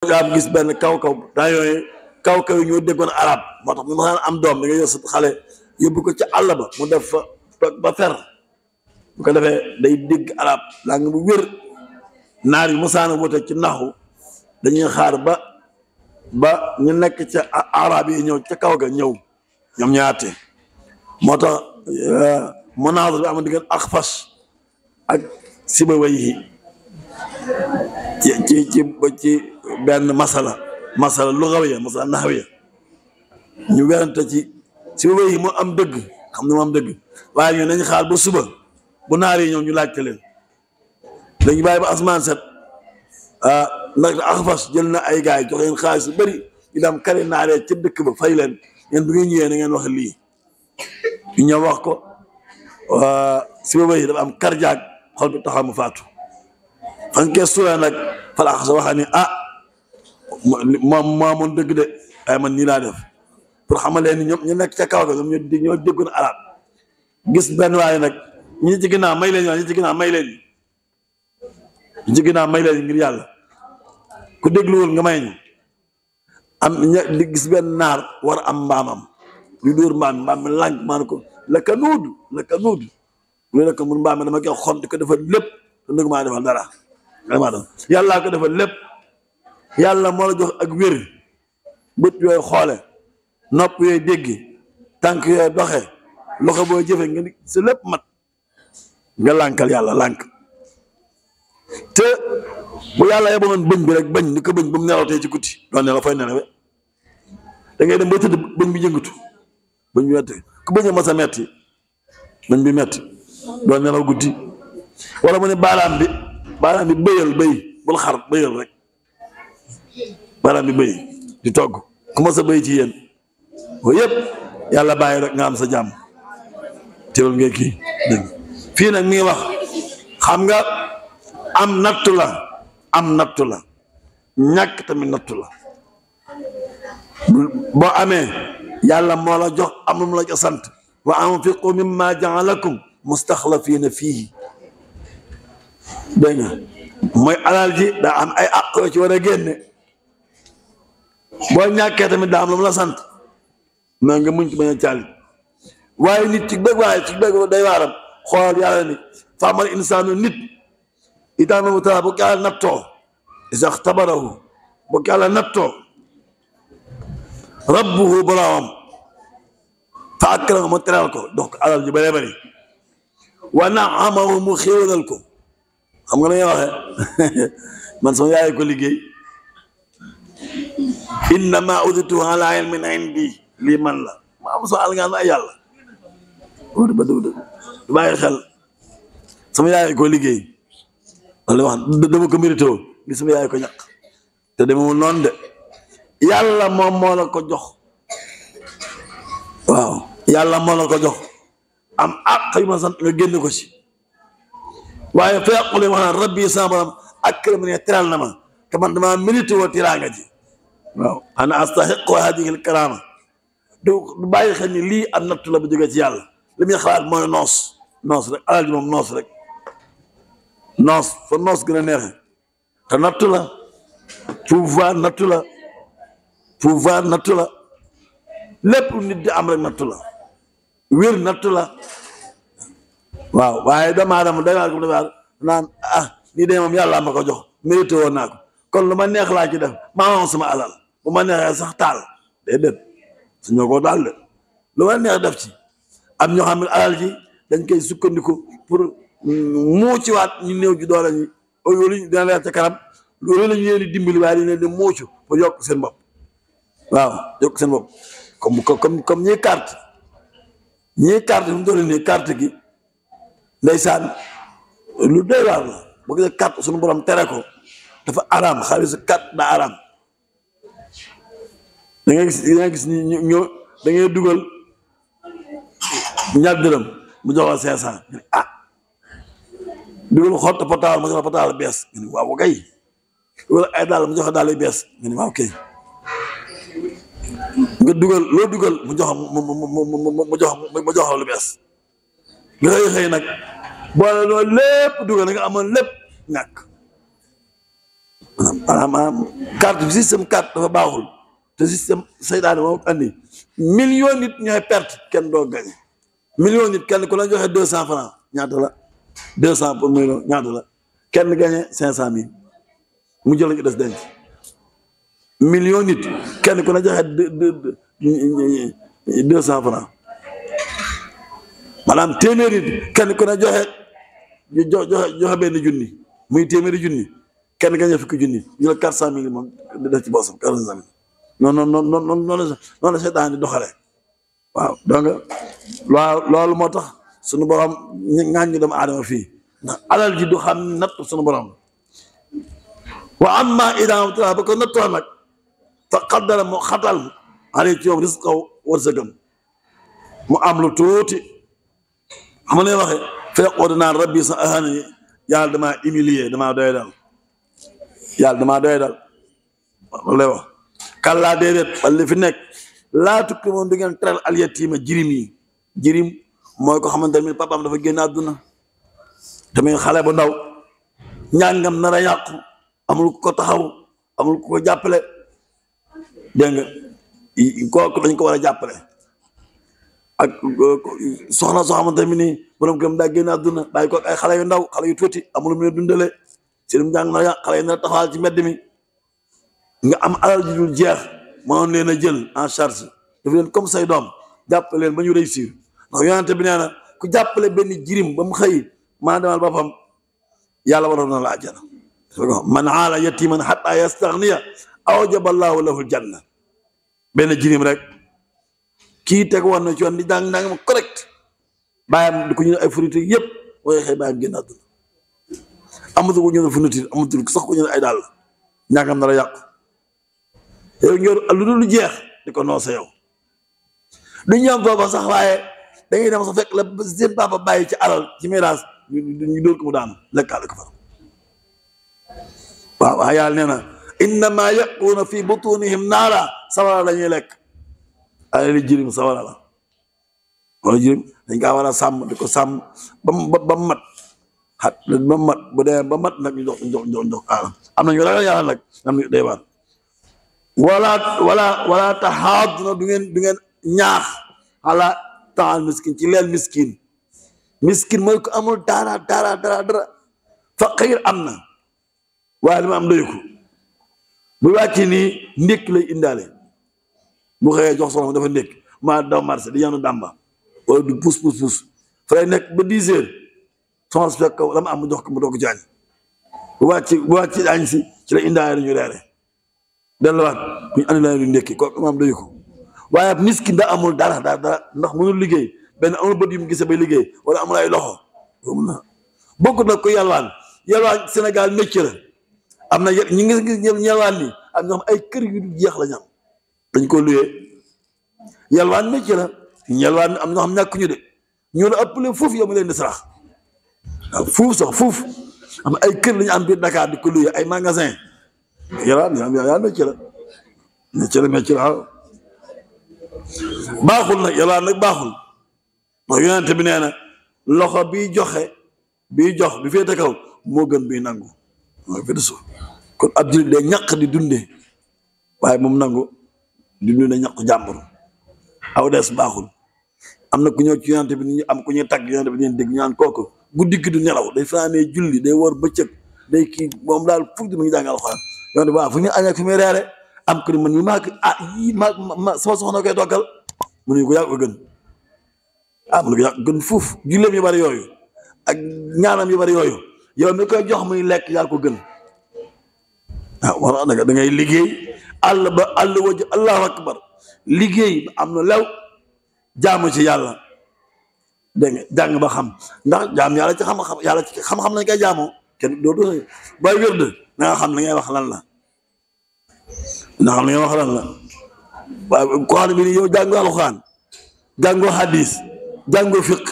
nga am gis benn kaw-kaw daa yooyu kaw-kaw yi ñoo déggoon arab moo tax mu ma am doom da nga yor sa xale yóbbu ko ci àll ba mu def fa ba fer bu ko defee day dégg arab laa nga bu wér naar yi mosaana wute ci naxu dañuy xaar ba ñu nekk ca arab yi ñëw ca kaw ga ñëw ñoom ñaate moo tax munaazara bi am diggante Axfas ak Sibawayhi ci benn masala lugawiya masala naxwiya ñu werante ci Sibawayhi moo am dëgg xam ne moo am dëgg waaye ñu nañ xaar ba suba bu naar yi ñëw ñu laajte leen dañu bàyyi ba asmaan set ndax Axfas jël na ay gaay jox leen xaalis yu bëri ñu dem kari naaree ca dëkk ba fay leen ngeen bu ngeen ñëwee na ngeen wax lii ñu ñëw wax ko Sibawayhi dafa am karjaag xol bi taxaw mu faatu fan kee suulee nag fala Axfas waxaa ni moom moomoon dëgg de waaye man nii laa def pour xamal leen ni ñoom ñu nekk ca kaw ga ñoom ñoo déggoon arab gis benn waaye nag ñi ci ginnaaw may leen ñi ci ginnaaw may leen ñi ci ginnaaw may leen ngir yàlla ku dégluwul nga may ñu am di gis benn naar war am mbaamam di dóor mbaam mi lànk maan ko la ka nuudu mu ne ko mun mbaam mi dama koy xont di ko defal lépp te ndëgg maa defal dara yàllaa ko defal lépp yàlla moo la jox ak wér bët yooyu xoole nopp yooyu dégg tànk yooyu doxe loxo booy jëfe nga ni sa lépp mat nga lànkal yàlla lànk te bu yàlla yeboon bëñ bi rek bañ ni ko bëñ ba mu nelaw tey ci guddi doon nelaw fay nelawe da ngay dem ba tëdd bëñ bi yëngatu bëñ bi metti ku bëñ a mas a metti bëñ bi metti doon nelaw guddi wala mu ne baaraam bi bëyal bëy bul xar bëyal rek baaraam bi bëy di togg ku mas a bëy ci yéen boo yëpp yàlla bàyyi rek nga am sa jàmm teewul ngay kii dégg fii nag mi ngi wax xam nga am nattu la ñàkk tamit nattu la boo amee yàlla moo la jox am lu mu la jox sant wa anfiqu mimma jaalakum mustaxlafiina fiihi dégg nga mooy alal ji daa am ay àq yoo ci war a génne boo ñàkkee tamit daa am lu mu la sant mais nga muñ ci bañ a caali waaye nit ci dëgg day waaram xool yàlla ni faamal insaanu nit idaa mabtalaahu bu ko yàlla nattoo izaa xtabarahu bu ko yàlla nattoo rabbuhu boroomam fa akramahu mu teral ko dox ko alal ji bëree bëri wa naamahu mu xéewalal ko xam nga la ñuy waxee man sama yaay ko liggéey innama utiituhu alaa ilmin indi lii man la ma am soo al ngaan ay yàlla du bàyyi xel sama yaay ko liggéey wala wax dama ko mérité woo li sama yaay ko ñàkk te demewul noonu de yàlla moom moo la ko jox waaw yàlla moo la ko jox am àq yu ma sant nga génn ko ci waaye fa yaqulu wax naan rabbi sama borom akramani teral na ma te man damaa mérité woo tiraanga ji waaw ana astahiqu hadihi alkarama du bàyyi xel ni lii am nattu la bu jógee ci yàlla li muy xalaat mooy noos rek alal ji moom noos rek fa noos gën a neexe te nattu la pouvoir nattu la lépp nit di am rek nattu la wér nattu la waaw waaye damaa dama naan lii de moom yàlla ma ko jox mérité woon naa ko kon lu ma neex laa ci def maa moom sama alal bu ma neexee sax taal déedéet su ñoo ko daal de lu ma neex def ci am ñoo xam ne alal ji dañ koy sukkandiku pour muuci waat ñu néew ji doole ñi loolu dina leer ca kanam loolu la ñu leen di dimbali waaye dañ leen di muucu pour yokk seen bopp waaw yokk seen bopp comme ñii carte fu mu toll nii carte gi ndeysaan lu doy waar la boo gisee carte suñu borom tere ko dafa araam xaalis carte daa araam da ngay gis ñoo da ngay dugal ñaar dërëm mu jox la 500 dugal xott portable mu jox la portable bees nga ni waaw kay dugal ay daal mu jox la daal yu bees nga ni waaw kay nga dugal loo dugal mu jox la lu bees nga xëy nag boole loolu lépp dugal na nga amoon lépp ñàkk maanaam carte bi système carte dafa baaxul te système saytaane moom andi million nit ñooy perte kenn doo gagné million nit kenn ku la joxe 200 francs ñaata la 200 pour million ñaata la kenn gagné 500 000 mu jël ñu des denc million nit kenn ku la joxe 200 francs maanaam téeméeri nit kenn ku ne joxe benn junni muy téeméeri junni kenn gañe fukki junni ñu la 400 000 moom def ci boosam 400 000 noonu la seytaan di doxale waaw donc loolu moo tax suñu borom ŋaañ ñu dem aadama fii ndax alal ji du xam natt suñu borom wa amma idaa mabtalaahu ba ko nattoo nag fa qaddara mu xatal alayhi ci moom rizqahu wërsëgam mu am lu tuuti xam nga waxe fa yaqulu naan rabbi sa ahanani yàlla damaa humilier damaa doy dal yàlla damaa doy dal loolu lay wax kàllaa déedéet wala li fi nekk laa tukki moom du ngeen teral al yatiima jirim yi jirim mooy ko xamante ne papaam dafa génn àdduna tamit xale bu ndaw njàngam nar a yàqu amul ku ko taxaw amul ku ko jàppale dégg nga kooku dañ ko war a jàppale ak soxna soo xamante ne nii borom këram daa génn àdduna bàyyi ko ay xale yu ndaw xale yu tuuti amul mu ne dundale seen njàng nar a yàq xale yi nar a taxawal ci mbedd mi nga am alal ji dul jeex mënoon leen a jël en charge daf leen comme say doom jàppale leen ba ñu réussir ndax yonente bi nee na ku jàppale benn jirim ba mu xëy maa demal boppam yàlla waroon na la àjjana man aala yatiman hatta yastaghniya awjaba allahu lahu aljanna benn jirim rek kii teg woon na ci yoon di jàng ma correct bàyyam di ko ñu ay fourniture yëpp waaye xëy bàyyam génn àdduna amatul ko ñu fourniture amatul sax ko ñu ay dàll ñàkkam nar a yàqu yow ñor lu dul jeex di ko noose yow du ñam foofa sax waaye da ngay dem sa fekk la seen papa bàyyi ci alal ci miraas ñu dóor ko mu daanu lekkaale ko fa waaw waaw yàlla nee na innama yaquuna fi butunihim naara sawara la ñuy lekk alali jirim sawara la wala jirim dañ kaa war a sàmm di ko sàmm ba mat xat ba mat bu dee ba mat nag ñu jox aalam am nañu ragal yàlla nag am nañu day waar wala taxaaduna du ngeen ñaax ala taal miskin ci leel miskin mooy ko amul dara faqir am na waaye li ma am doy ko bu wàcci nii ndékk lay indaale bu xëyee jox soxna dafa ndékk maa daw marché di yanu dàmba wala du puus fa lay nekk ba 10 heures soxna si fekk la ma am mu jox ko mu doog jaañ bu wàcci añ si ci la indaale ñu reere delluwaat ñu andi la ñu ndékki kooku ma am doy ko waaye miskin da amul dara ndax mënul liggéey benn amul bët yu mu gisee bay liggéey wala amul ay loxo boobu na bokkut nag ko yalwaan Sénégal métier la am na ñi ngi yalwaan ni am ñoo xam ay kër yu jeex la ñu am dañ ko luyee yalwaan métier la yalwaan am ñoo xam ñàkkuñu de ñoo la ëppale foofu yow mu leen di sarax waaw foofu am ay kër la ñu am biir Dakar di ko luyee ay magasin yalwaan métier la waaw baaxul nag yalwaan nag baaxul ndax yonente bi nee na loxo bi jox bi féete kaw moo gën bi nangu mooy féete suuf kon ab jullit day ñaq di dundee waaye moom nangu di dundee ñaq jàmbur aw des baaxul am na ku ñëw ci yonente bi ñu am ku ñuy tagg yonente bi neen dégg ñu naan kooku guddi gi du nelaw day fanaanee julli day war bëccëg day kii moom daal fukk di mu ngi jàng alxuraan yonente bi waaw fu ñu añee fu muy reere am ko ni man mi ma sama soxna koy toggal mu ne ko yaa ko gën mu ne ko yaa ko gën fuuf julleem yu bari yooyu ak ñaanam yu bari yooyu yow mi koy jox muy lekk yaa ko gën war da ngay liggéey àll waju allahu akbar liggéey ba am na lew jaamu ci yàlla dégg nga jàng ba xam ndax jaam yàlla ci xam-xam yàlla ci xam-xam lañ koy jaamoo kenn dootu bay wérd na nga xam la ngay wax lan la ndax xam li nga wax lan la waaye ko xam ne bi ni yow jàngoo alxuraan jàngoo hadis jàngoo fiq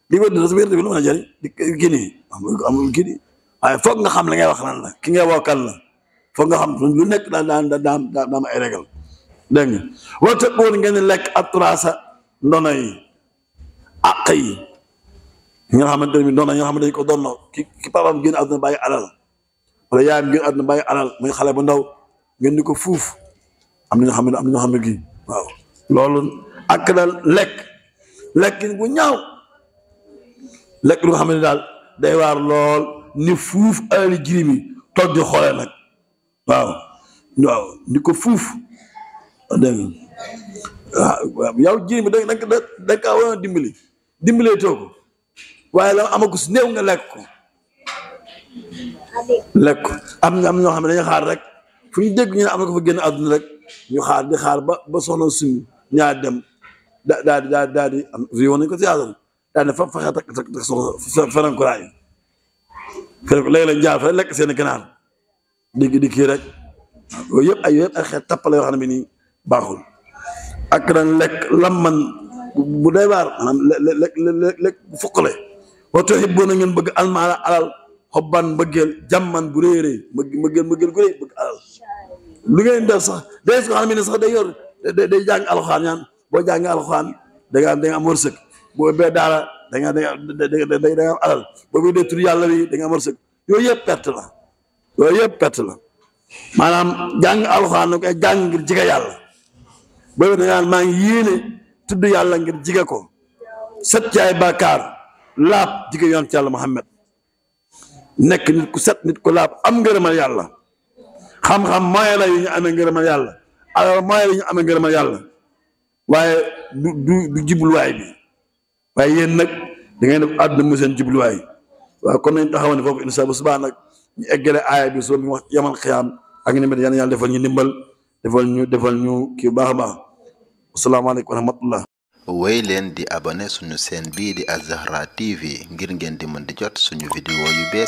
li wér da sa wér bi lu mën a jëriñ di kii nii amul kii nii waaye foog nga xam li ngay wax lan la ki ngay wokkal la foog nga xam lu nekk daam ay régal dégg nga wala te woon ngeen lekk atraasa ndono yi àq yi ñi nga xamante ne bi ndono ñi nga xamante dañ ko donno ki papaam génn àdduna bàyyi alal wala yaayam ngeen àdduna bàyyi alal muy xale bu ndaw ngeen di ko fuuf am na ñoo xam ne kii waaw loolu ak daal lekk bu ñaaw lekk lu nga xam ne daal day waar lool ni fuuf alali jirim yi toog di xoolee nag waaw ni ko fuuf dégg nga waaw yow jirim bi da kaa war a dimbalee too ko waaye la amagu si néew nga lekk ko am ñoo xam ne dañuy xaar rek fu ñu dégg ñu ne am na ko fa génn àdduna rek ñu xaar di xaar ba soxna suñu ñaar dem daal di am vi woon nañu ko si yàlla daal ne fa fexe tak soxna ferenkuraay léegi lañ jaar fa lekk seen ganaar di kii rek yooyu yëpp ay xeet tappale yoo xam ne bi nii baaxul ak daan lekk lamman bu doy waar maanaam lekk bu fukkale wa tuhibbuuna ngeen bëgg almaala alal xobban mbëggeel jàmman bu réeree mbëggeel gu rëy bëgg alal lu ngeen def sax day ko xam ne sax day yor day jàng alxuraan ñaan boo jàngee alxuraan da nga am wërsëg boo bee daara da nga am alal boo bee dee tur yàlla bi da nga am wërsëg yooyu yëpp perte la maanaam jàng alxuraan na koy jàng ngir jige yàlla boobu da nga maa ngi yéene tudd yàlla ngir jige ko set ci ay bàkkaar laab jige yoon ci yàlla Muhammad nekk nit ku set nit ku laab am ngërëmal yàlla xam-xam mooy la yu ñu amee ngërëmal yàlla alors mooy la ñu amee ngërëmal yàlla waaye du jubluwaay bi waaye yéen nag da ngay def àdduna mu seen jubluwaay waaw kon nañ taxaw ne foofu incha allah bu subaa nag ñu eggale aaya bi soo bi wax yamal xiyaam ak ni mel yàlla defal ñu ndimbal defal ñu kii baax a baax asalaamaaleykum wa rahmatullah woy leen di abonné suñu chaîne bii di Al Zahra TV ngir ngeen di mën di jot suñu vidéo yu bees